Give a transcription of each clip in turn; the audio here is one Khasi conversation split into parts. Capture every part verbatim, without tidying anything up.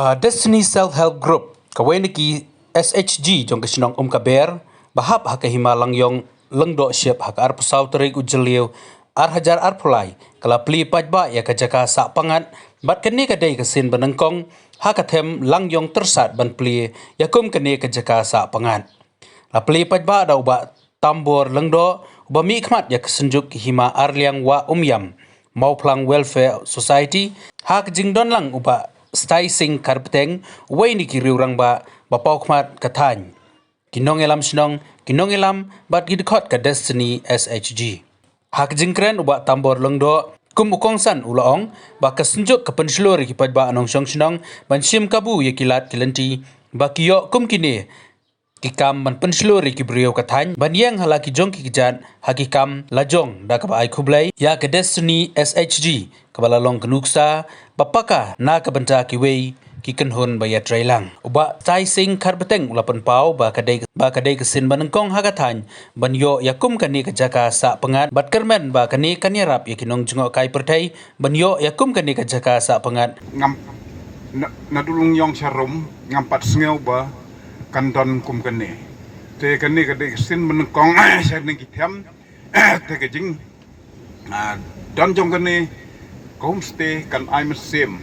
Ka Destiny Self Help Group, kawei na ki S H G jong ka shnong Umkaber, ba hap ha ka hima Langiong Lyngdoh Ship ha ka arphew saw tarik u Jylliew ar hajar arphew lai, ka la plie paidbah ïa ka jaka sah pyngngad, bad kane ka dei ka sien ba nyngkong ha ka them Langiong Tyrsad ban plie ïa kum kane ka jaka sah pyngngad. La plie paidbah da u Bah Tambor Lyngdoh, uba mihkhmat ïa ka synjuk hima Arliang Wah Umiam, Mawphlang Welfare Society, ha ka jingdon lang u Bah Stai Singh Kharpteng, uwei na ki riew rangbah ba paw khmat ka thaiñ, ki nongïalam shnong, ki nongïalam bad ki dkhot ka Destiny S H G. Ha ka jingkren u Bah Tambor Lyngdoh, kum u kongsan u la ong ba ka synjuk ka pynshlur ïa ki paidbah nongshong shnong ban shim kabu ïa ki lad ki lynti ba ki ïoh kum kine ki kam ban pynshlur ïa ki briew ka thaiñ ban ïeng ha la ki jong ki kjat ha ki kam lajong, da kaba ai khublei ïa ka Destiny S H G kaba la long ka nuksa ba paka na ka bynta kiwei ki kynhun ba ïatreilang. U Bah Stai Singh Kharpteng u la pynpaw ba ka dei, ba ka dei ka sien ba nyngkong ha ka thaiñ ban ïoh ïa kum kane ka jaka sah pyngngad, bad kyrmen ba kane kan ïarap ïa ki nongjngohkai pyrthei ban ïoh ïa kum kane ka jaka sah pyngngad. Ngam, na, naduh Langiong sha Rum ngam pat sngew ba kan don kum kane. Te kane ka dei ka sien ba nyngkong sha kine ki them. Te ka jing, ah, don jong kane ka homestay kan ai mynsiem.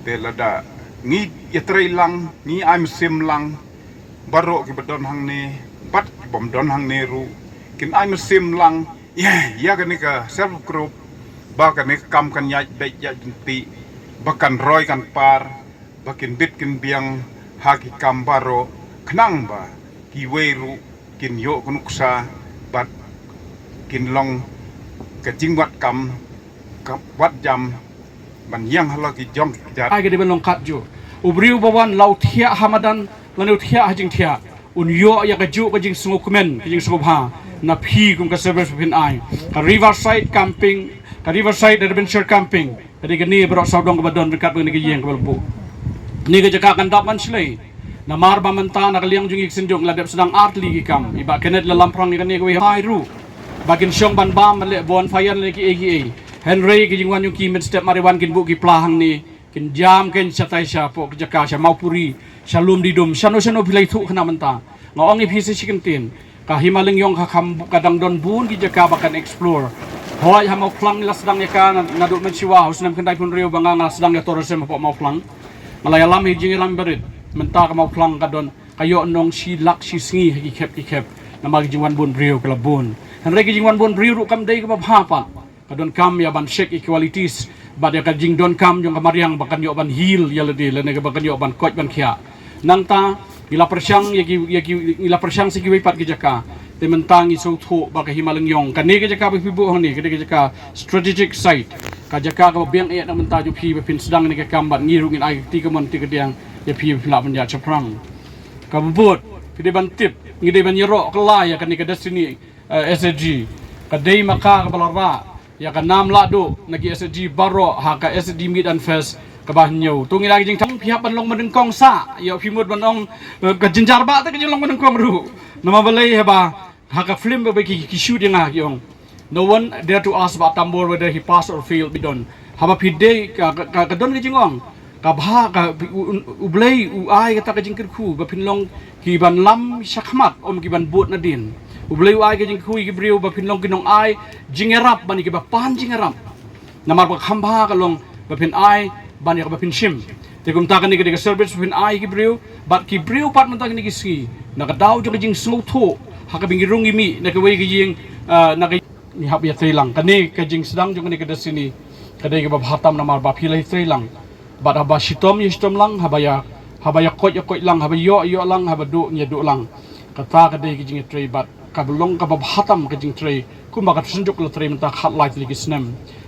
Te lada ngi ïatrei lang, ngi ai mynsiem lang, baroh kiba don hangne bad kibym don hangne ruh kin ai mynsiem lang ïa, ïa kane ka self group, ba kane ka kam kan ïaid beit ïaid ryntih, ba kan roi kan par, ba kin bit kin biang ha ki kam baroh, khnang ba kiwei ruh kin ïoh ka nuksa bad kin long ka jingwad kam, ka wad jam ban ïeng halor ki jong ki kjat. Ai ka dei ban long katjuh. U briew ba wan la u thiah ha madan lane u thiah ha jingthiah, un ïoh ïa kajuh ka jingsngewkmen, ka jingsngewbha na phi kum ka service ba phin ai. Ka Riverside Camping, ka Riverside Adventure Camping, ka dei kane baroh sawdong kaba don ryngkat bad kane ka ïing kaba la buh. Kane ka jaka kan dap ban shlei. Namar ba mynta na ka liang jong ngi ka synjuk la dep sdang ar tylli ki kam. I Bah Kenneth la lamphrang ïa kane kawei, hai ruh ba kin shong ban bam ban leh bonfire lane kiei kiei. Hynrei ki jingwan jong ki mynstep mar ïa wan kin buh ki pla hangne, kin jam kin shatai shapoh ki jaka sha Mawpuri, sha Lumdidum, shano shano phi la ïathuh khnang mynta. Nga ong ïa phi sa shi kyntien, ka hima Langiong ka kham, ka dang don bun ki jaka ba kan explore. Hooid, ha Mawphlang la sdang ïa ka na, naduh mynshuwa, ha u snem khyndaiphew hynriew ba nga, nga sdang ïa tourism hapoh Mawphlang. Nga la ïalam ha jingïalam barit. Mynta ka Mawphlang ka don, ka ïoh nong shi lak shi sngi ha ki khep ki khep. Namar ki jingwan bun briew ka la bun. Hynrei ki jingwan bun briew ruh kam dei kaba bha pat. Ka donkam ïa ban check equalities bad ïa ka jingdonkam jong ka mariang ba kan ïoh ban heal ïa lade lane ba kan ïoh ban koit ban khiah. Nangta ngi la pyrshang ïa ki, ïa ki, ngi la pyrshang sa kiwei pat ki jaka. Te mynta ngi sngewthuh ba ka hima Langiong, kane ka jaka ba phi buh hangne ka dei ka jaka strategic site, ka jaka kaba biang eh na mynta jong phi ba phin sdang ïa kane ka kam bad ngi ruh ngin ai ka kti kamon kti kadiang ïa phi ba phin lah ban ïaid shaphrang. Kaba bud, phi dei ban tip, ngi dei ban ïaroh kylla ïa kane ka Destiny, eh, S H G. Ka dei ma ka kaba la rah ïa ka nam lahduh na ki S H G baroh ha ka S H G Meet and Fest kaba hynñiew. To ngi la ka jingthang phi hap ban long ba nyngkong sah, ïa phi mut ban ong, eh, ka jynjar ba te ka jinglong ba nyngkong ruh. Namar balei? Haba ha ka film ba ki, ki shoot ïa nga ki ong, "No one dare to ask Bah Tambor whether he pass or fail," ba don. Haba phi dei ka, ka, ka, ka don ka jingong, ka bha ka, u, u, U Blei u ai kata ka jingkyrkhu ba phin long ki ban lam shakhmat, ym ki ban bud nadien. U Blei u ai ka jingkyrkhu ïa ki briew ba phin long ki nongai jingïarap ban ïa ki ba pan jingïarap. Namar ba kham bha ka long ba phin ai ban ïa kaba phin shim. Te kumta kane ka dei ka service ba phin ai ki briew bad ki briew pat mynta kine ki sngi, na ka daw jong ka jingsngewthuh ha kaba ngi rung ngi mih na kawei ka ïing, ah, na ka, ngi hap ïatreilang. Kane ka jingsdang jong kane ka Destiny ka dei kaba bha tam namar ba phi la ïatreilang. Bad haba shitom ïa shitom lang, haba ïa, haba ïa koit ïa koit lang, haba ïoh ïoh lang, haba duh ngi ïa duh lang. Kata ka dei ka jingïatrei bad kaba long kaba bha tam ka jingtrei. Kumba ka synjuk la trei mynta khatlai tylli ki snem.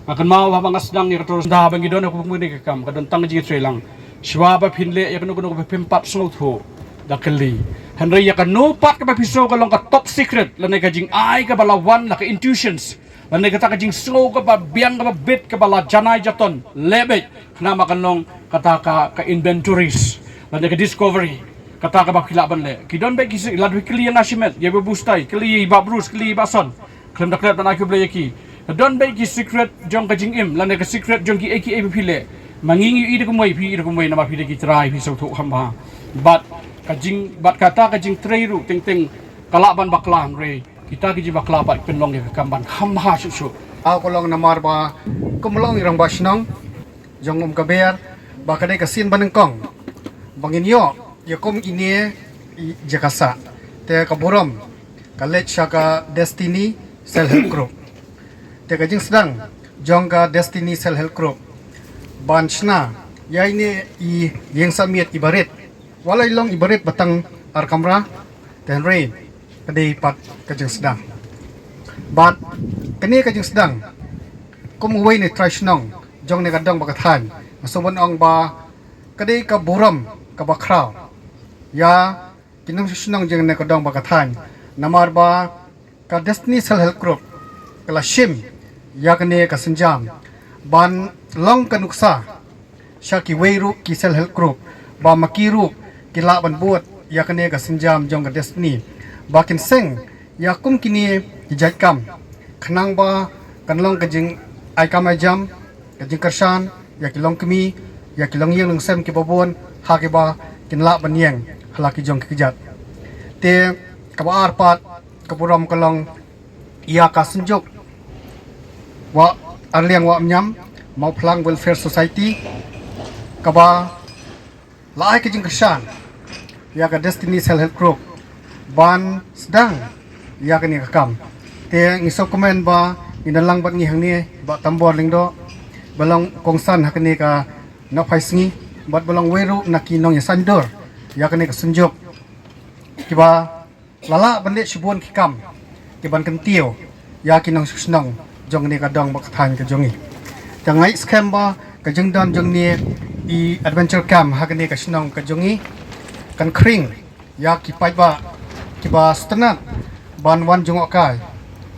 Nga kynmaw haba nga sdang ïa ka tourism, da ba ngi don ha ka pyrthei ka kam, ka don tang ka jingïatrei lang. Shuwa ba phin leh ïa kano kano kaba phim pat sngewthuh, da kylli. Hynrei ïa kano pat kaba phi sngew ka long ka top secret lane ka jingai kaba la wan na ka intuitions, lane kata ka jingsngew kaba biang kaba bit kaba la janai jaton, leh beit. Khnang ba kan long kata ka, ka inventories lane ka discovery, kata kaba phi lah ban leh. Ki don beit ki si-, lada phi kylli ïa nga shimet, ïa i Bah Bustai, kylli ïa i Bah Bruce, kylli ïa i Bah Son, khlem da klet ban ai khublei ïa ki. Ka don beit ki secret jong ka jingim lane ka secret jong kiei kiei ba phi leh. Ma ngi ngi ïohi da kumwei, phi ïohi da kumwei, namar phi dei ki trai, phi sngewthuh kham bha. Bad ka jing, bad kata ka jingtrei ruh teng teng ka lah ban bakla, hynrei kita ki jingbakla pat pynlong ïa ka kam ban kham bha shuh shuh. Aw ka long namar ba kum long i rangbah shnong jong Umkaber, ba ka dei ka sien ba nyngkong ba ngin ïoh ïa kum ine i jaka sah. Te ka burom ka leit sha ka Destiny Self Help Group. Te ka jingsdang jong ka Destiny Self Help Group ban shna ïa ine i ïing sah miet iba rit. Wat la i long iba rit ba tang ar kamra, te hynrei ka dei pat ka jingsdang. Bad kane ka jingsdang, kum uwei na i trai shnong jong ne ka dong bad ka thaiñ, nga sngewbha ban ong ba ka dei ka burom kaba khraw ïa ki nongshong shnong jong ne ka dong bad ka thaiñ, namar ba ka Destiny Self Help Group ka la shim ïa kane ka sienjam ban long ka nuksa sha kiwei ruh ki Self Help Group, ba ma ki ruh ki lah ban bud ïa kane ka sienjam jong ka Destiny, ba kin seng ïa kum kine ki jait kam, khnang ba kan long ka jingai kam ai jam, ka jingkyrshan ïa ki longkmie, ïa ki longïing longsem kiba bun, ha kiba kin lah ban ïeng ha la ki jong ki kjat. Te kaba ar pat ka burom ka long ïa ka Synjuk Wah Arliang Wah Myam, Mawphlang Welfare Society, kaba la ai ka jingkyrshan ïa ka Destiny Self Help Group ban sdang ïa kane ka kam. Te ngi sngewkmen ba ngin da lang bad ngi hangne Bah Tambor Lyngdoh, ba long kongsan ha kane ka nongphai sngi, bad ba long wei ruh na ki nongïasaid dur ïa kane ka Synjuk, kiba la lah ban leh shibun ki kam kiban kyntiew ïa ki nongshong shnong jong ne ka dong bad ka thaiñ ka jong ngi. Te nga ngeit skhem ba ka jingdon jong ne i adventure camp ha kane ka shnong ka jong ngi kan khring ïa ki paidbah kiba sngewtynnat ban wan jngohkai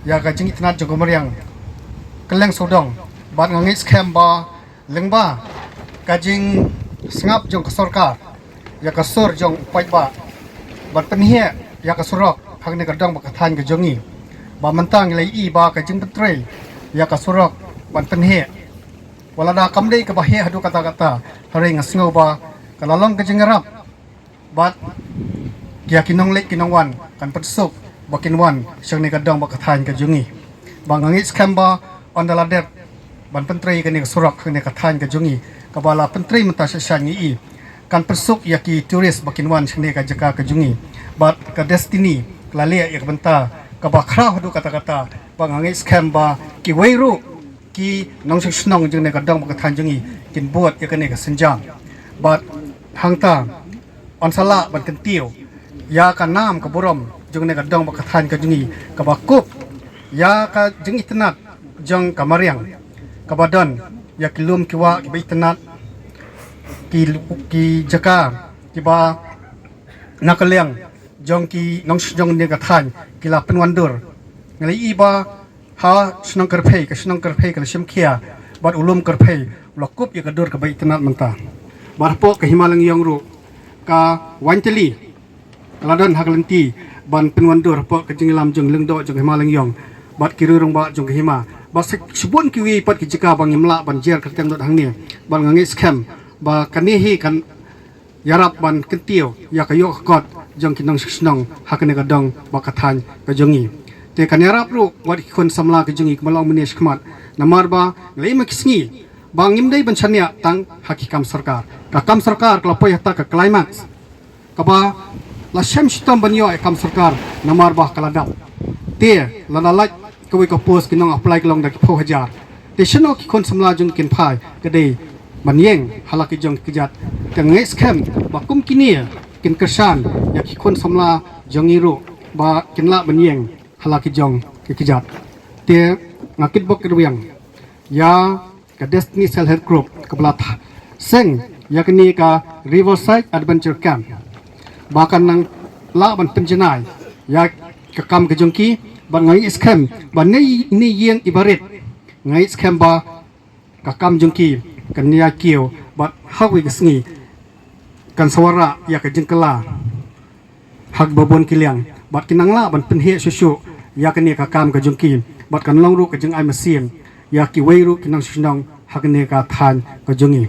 ïa ka jingitynnat jong ka mariang kylleng sawdong. Bad nga ngeit skhem ba lyngba ka jingsngap jong ka sorkar ïa ka sur jong u paidbah ban pynheh ïa ka surok ha kane ka dong bad ka thaiñ ka jong ngi, ba mynta ngi la ïohi ba ka jingpyntrei ïa ka surok ban pynheh, wat lada kam dei kaba heh haduh katta katta, hynrei nga sngew ba ka la long ka jingïarap bad ïa ki nongleit ki nongwan kan pynsuk ba kin wan sha kane ka dong bad ka thaiñ ka jong ngi. Ba nga ngeit skhem ba ynda la dep ban pyntrei kane ka surok ha kane ka thaiñ ka jong ngi, kaba la pyntrei mynta shisha ngi i, kan pynsuk ïa ki tourist ba kin wan sha kane ka jaka ka jong ngi. Bad ka Destiny ka la leh ïa ka bynta kaba khraw haduh katta katta, ba nga ngeit skhem ba kiwei ruh ki nongshong shnong jong ne ka dong bad ka thaiñ jong ngi kin bud ïa kane ka sienjam. Bad hangta yn sa lah ban kyntiew ïa ka nam ka burom jong ne ka dong bad ka thaiñ ka jong ngi, kaba kup ïa ka jingitynnat jong ka mariang, kaba don ïa ki lum ki wah kiba itynnat, ki, ki jaka kiba na ka liang jong ki nongshong shnong ne ka thaiñ ki la pynwandur. Nga la ïohi ba ha shnong Kyrphei, ka shnong Kyrphei ka la shim khia bad u lum Kyrphei u la kup ïa ka dur kaba itynnat mynta. Bad hapoh ka Hima Lyngïong ruh ka waiñtylli ka la don ha ka lynti ban pynwandur hapoh ka jingïalam jong Lyngdoh jong ka Hima Lyngïong bad ki riew rangbah jong ka hima, bad sa shibun kiwei pat ki jaka ba ngim lah ban jer kyrteng lut hangne. Bad nga ngeit skhem ba kane hi kan ïarap ban kyntiew ïa ka ïoh ka kot jong ki nongshong shnong ha kane ka dong bad ka thaiñ ka jong ngi. Te kan ïarap ruh wat ki khun samla ka jong ngi kiba long mynne shakhmat, namar ba nga la ïohi ma ki sngi ba ngim dei ban shaniah tang ha ki kam sorkar. Ka kam sorkar ka la poi ha kata ka climax kaba la shem shitom ban ïoh ïa ka kam sorkar, namar ba ka la dap. Te lada lait kawei ka post ki nong apply ka long da ki phew hajar. Te shano ki khun samla jong ngi kin phai, ka dei ban ïeng ha la ki jong ki kjat. Te nga ngeit skhem ba kum kine kin kyrshan ïa ki khun samla jong ngi ruh ba kin lah ban ïeng ha la ki jong ki kjat. Te nga kitbok kitrwiang ïa ka Destiny Self Help Group kaba la seng ïa kane ka Riverside Adventure Camp ba kan nang lah ban pynjanai ïa ka kam ka jong ki. Bad nga ngeit skhem ba ne ne ïing iba rit, nga ngeit skhem ba ka kam jong ki kan ïai kiew bad ha kawei ka sngi kan sa wanrah ïa ka jingkylla ha kaba bun ki liang, bad kin nang lah ban pynheh shuh shuh ïa kane ka kam ka jong ki, bad kan long ruh ka jingai mynsiem ïa kiwei ruh ki nongshong shnong ha kane ka thaiñ ka jong ngi.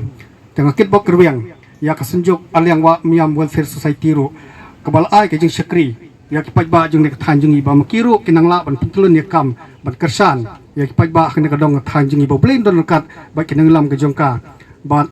Te nga kitbok kyrwiang ïa ka Synjuk Aliang Wah Miam Welfare Society ruh, kaba la ai ka jingshakri ïa ki paidbah jong kane ka thaiñ jong ngi ba ma ki ruh kin nang lah ban pyntylun ïa ka kam ban kyrshan ïa ki paidbah ha kane ka dong ka thaiñ jong ngi, ba U Blei un don ryngkat bad ki nongïalam ka jong ka. Bad